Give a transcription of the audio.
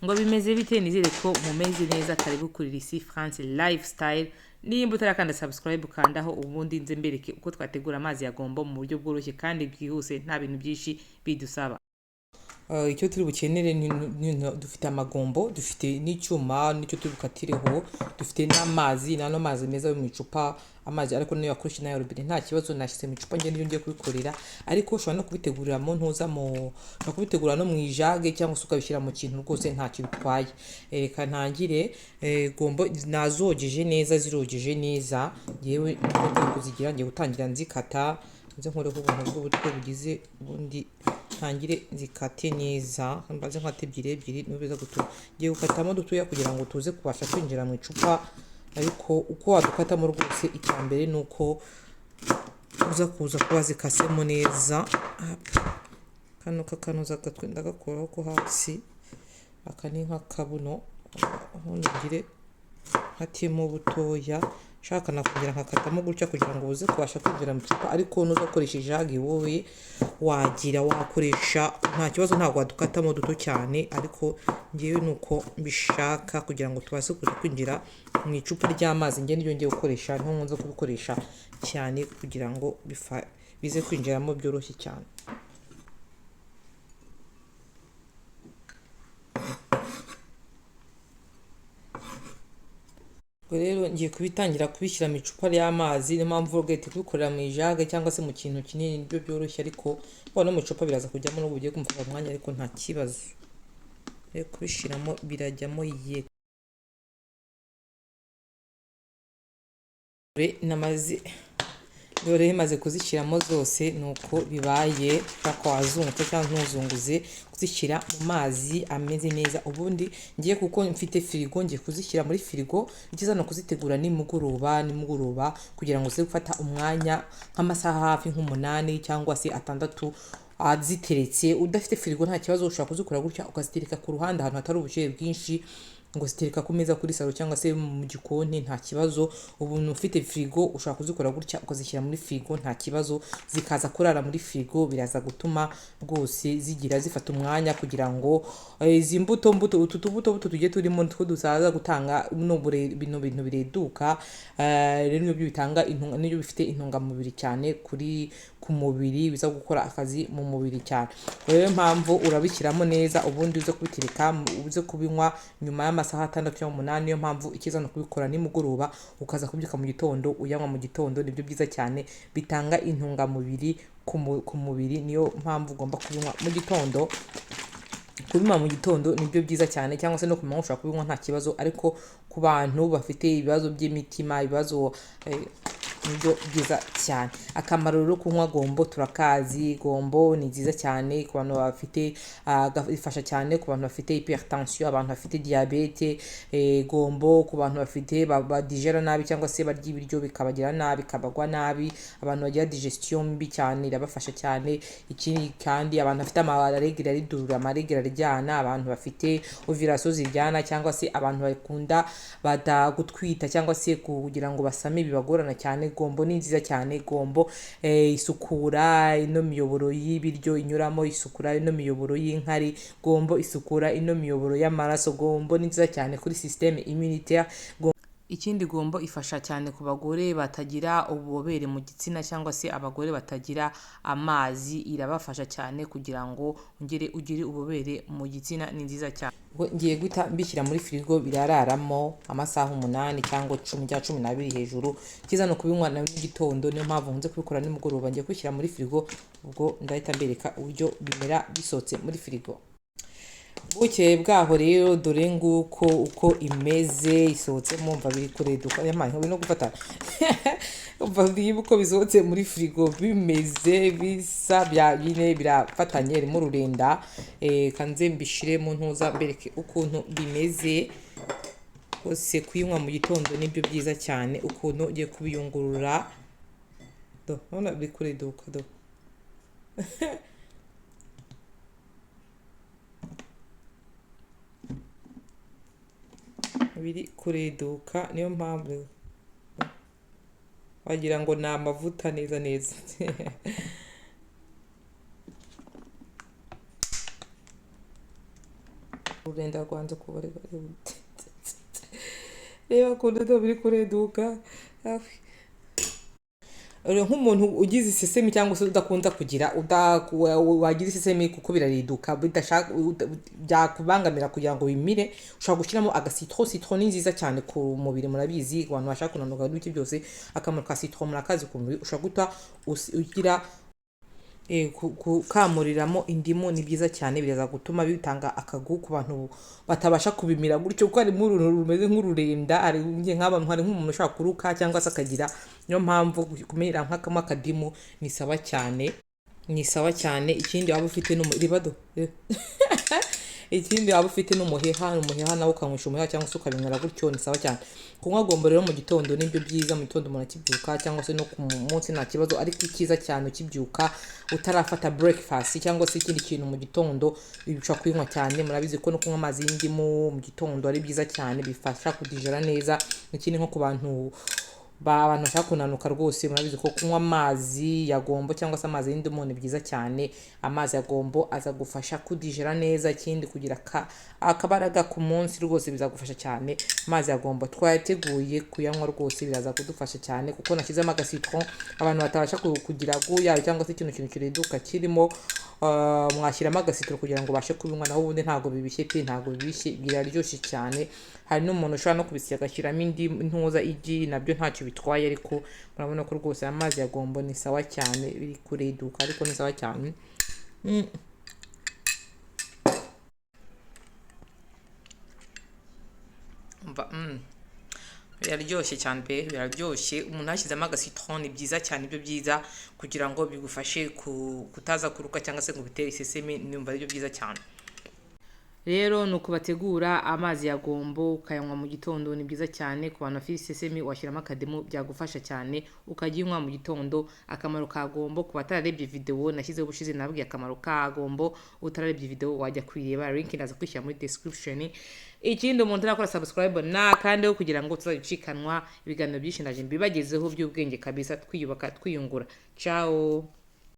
Ngo bimeze bite? Nizere ko mumeze neza. Karibu kuri Lisi France Lifestyle. Nimba utarakanda subscribe, ukandaho, ubundi nze mbereke uko twategura amazi ya gombo mu buryo bworoshye kandi bwihuse, nta bintu byinshi bidusaba. Icyo turi bukenere ni dufite amagombo, dufite n'icyuma nicyo turi bukatireho, dufite n'amazi, n'ano mazi meza yo mu icupa, amazi ariko niyo wakoresha n'aya robine nta kibazo. Nashyize mu icupa njye niyo ngiye kubikorera, ariko ushobora no kubitegurira mu ntuza, mu ushobora kubitegura no mu ijage cyangwa se ukabishyira mu kintu, rwose ntacyo bitwaye. Reka ntangire. Gombo nazogeje neza, zirogeje neza. Yewe niko ngiye kuzigira, ngiye gutangira nzikata, nze nkoreho ubuntu bw'uburyo bugize, ubundi ntangire nzikate neza, mbaze nkate ebyiri ebyiri. Niba biza gutu ngiye gukatamo dutoya kugira ngo tuze kubasha kwinjira mu icupa, ariko uko wadukatamo rwose, icya mbere ni uko uza kuza kuba zikasemo neza. Kano kakanuza gatwe ndagakuraho ko hasi, aka ni nk'akabuno, ubundi ngire nkatemo butoya. Nshaka nakongera nkakatamo gutya kugira ngo buze kubasha kwinjira mu icupa, ariko nuza gukoresha ijage wowe wagira wakoresha nta kibazo, ntabwo wadukatamo duto cyane, ariko ngewe ni uko mbishaka kugira ngo tubashe kuza kwinjira mu icupa ry'amazi. Ngewe niryo ngiye gukoresha, niho nkunze kubikoresha cyane kugira ngo bize kwinjiramo byoroshye cyane. Ubwo rero ngiye kubitangira kubishyira mu icupa ry'amazi. Niyo mpamvu ugahita kubikorera mu ijage cyangwa se mu kintu kinini nibyo byoroshye, ariko no mu icupa biraza kujyamo n'ubwo bugiye kumufata umwanya, ariko nta kibazo. Rero kubishyiramo birajyamo. Ye namaze, dore maze kuzishyiramo zose, nuko bibaye. Ushaka wazunguza cyangwa ntuzunguze, kuzishyira mu mazi ameze neza. Ubundi ngiye, kuko mfite firigo, ngiye kuzishyira muri firigo. Icyiza ni ukuzitegura nimugoroba nimugoroba kugira ngo zize gufata umwanya nk'amasaha hafi nk'umunani cyangwa se 6 ziteretse. Udafite firigo nta kibazo, ushobora kuzikora gutya ukazitereka ku ruhande ahantu hatari ubushyuhe bwinshi, ngo zitereka ku meza kuri salo cyangwa se mu gikoni, nta kibazo. Ubu ufite firigo ushobora kuzikora gutya ukazishyira muri firigo, nta kibazo, zikaza kurara muri firigo. Biraza gutuma rwose zigira zifata umwanya kugira ngo izi mbuto mbuto, utu tubuto buto tugiye turimo two dusaza gutanga bino bintu bireduka. Rero nibyo bitanga nibyo bifite intungamubiri cyane kuri ku mubiri, biza gukora akazi mu mubiri cyane. Rero mpamvu urabishyiramo neza, ubundi uze kubitereka, uze kubinywa nyuma y'amasaha 6 cyangwa 8. Niyo mpamvu icyiza ni ukubikora nimugoroba, ukaza kubyuka mu gitondo uyanywa mu gitondo, nibyo byiza cyane, bitanga intungamubiri ku mubiri. Niyo mpamvu ugomba kubinywa mu gitondo. Kubinywa mu gitondo nibyo byiza cyane, cyangwa se no ku manywa ushobora kubinywa nta kibazo, ariko ku bantu bafite ibibazo by'imitima, ibibazo, nibyo byiza cyane. Akamaro rero kunywa gombo turakazi. Gombo ni nziza cyane ku bantu bafite, ifasha cyane ku bantu bafite hypertension, abantu bafite diabete. Gombo ku bantu bafite badigera nabi cyangwa se barya ibiryo bikabagira nabi, bikabagwa nabi, abantu bagira digestion mbi cyane, irabafasha cyane. Ikindi kandi abantu bafite amarègles aridurura, amarègles aryana, abantu bafite ovulation ziryana, cyangwa se abantu bakunda gutwita cyangwa se kugira ngo basame bibagorana cyane, gombo ni nziza cyane. Gombo isukura ino miyoboro y'ibiryo inyuramo, isukura ino miyoboro y'inkari, gombo isukura ino miyoboro y'amaraso, gombo ni nziza cyane kuri système immunitaire. Ikindi gombo ifasha cyane ku bagore batagira ububobere mu gitsina cyangwa se abagore batagira amazi, irabafasha cyane kugira ngo ongere ugire ububobere mu gitsina, ni nziza cyane. Ngiye guhita mbishyira muri firigo, birararamo amasaha 8 cyangwa 10 cyangwa 12 hejuru. Icyiza ni ukubinywa na mu gitondo, niyo mpamvu nkunze kubikora nimugoroba. Ngiye kubishyira muri firigo, ubwo ndahita mbereka uburyo bimera bisohotse muri firigo. Bukeye bwaho rero dore nguko uko imeze isohotsemo. Mva biri kureduka, yamaye biri no gufata. Umva niba uko bisohotse muri firigo bimeze, bisa bya nyine birafatanye, harimo ururenda. Kanze mbishire mu ntuza mbereke ukuntu bimeze. Rwose kuyinywa mu gitondo nibyo byiza cyane. Ukuntu ugiye kubiyungurura, do urabona biri kureduka, do biri kureduka, niyo mpamvu wagira ngo ni amavuta neza neza. Ururenda rwanze kubareba. Reba ukuntu do biri kureduka. Nk'umuntu ugize isesemi cyangwa se udakunda kugira wagira isesemi kuko birariduka, bidashaka byakubangamira kugira ngo bimire, ushobora gushyiramo agacitron. Citron ni nziza cyane ku mubiri, murabizi, abantu bashaka kunanuka n'ibiki byose, akamaro ka citron murakazi ku mubiri. Ushobora guta ugira kukamuriramo indimu, ni byiza cyane, biraza gutuma bitanga akagu ku bantu batabasha kubimira gutyo, kuko harimo uruntu rumeze nk'ururenda. Hari nk'abantu, hari nk'umuntu ushobora kuruka cyangwa se akagira, niyo mpamvu kumira nk'akamo akadimu ni sawa cyane, ni sawa cyane. Ikindi waba ufite ribado ikindi waba ufite n'umuheha, umuheha nawe ukanywesha umuheha cyangwa se ukabinywera gutyo, ni sawa cyane. Kunywa gombo rero mu gitondo nibyo byiza, mu gitondo umuntu akibyuka cyangwa se no ku munsi nta kibazo, ariko icyiza cyane ukibyuka utarafata breakfast cyangwa se ikindi kintu mu gitondo, ushobora kuyinywa cyane. Murabizi ko no kunywa amazi y'indimu mu gitondo ari byiza cyane, bifasha kudigera neza. Ikindi nko ku bantu abantu bashaka kunanuka rwose, murabizi ko kunywa amazi ya gombo cyangwa se amazi y'indimu ni byiza cyane. Amazi ya gombo aza gufasha kudigera neza, ikindi kugira akabaraga ku munsi rwose bizagufasha cyane. Amazi ya gombo twayateguye kuyanywa rwose biraza kudufasha cyane, kuko nashyizemo agacitron. Abantu batabasha kugira guya cyangwa se ikintu kireduka kirimo, mwashyiramo agacitron kugira ngo ubashe kubinywa. Naho ubundi ntabwo bibishye pe, ntabwo bibishye, biraryoshye cyane. Hari n'umuntu ushobora no kubisya agashyiramo indi ntuza igi, nabyo ntacyo bitwaye, ariko murabona ko rwose amazi ya gombo ni sawa cyane, biri kureduka ariko ni sawa cyane. Umva, biraryoshye cyane pe, biraryoshye. Umuntu yashyizemo agacitron ni byiza cyane, ibyo byiza kugira ngo bigufashe kutaza kuruka cyangwa se ngo bitere isesemi, numva aribyo byiza cyane. Rero ni uko bategura amazi ya gombo ukayanywa mu gitondo, ni byiza cyane. Ku bantu bafite isesemi washyiramo akadimu, byagufasha cyane, ukajya unywa mu gitondo. Akamaro ka gombo, ku batararebye video nashyizeho ubushize nabwiye akamaro ka gombo, utararebye video wajya kuyireba, link ndaza kwishyira muri description. Ikindi umuntu utarakora subscribe na kandi kugira ngo tuzacikanwa ibiganiro byinshi ndaje mbibagezeho by'ubwenge kabisa, twiyubaka twiyungura. Ciao.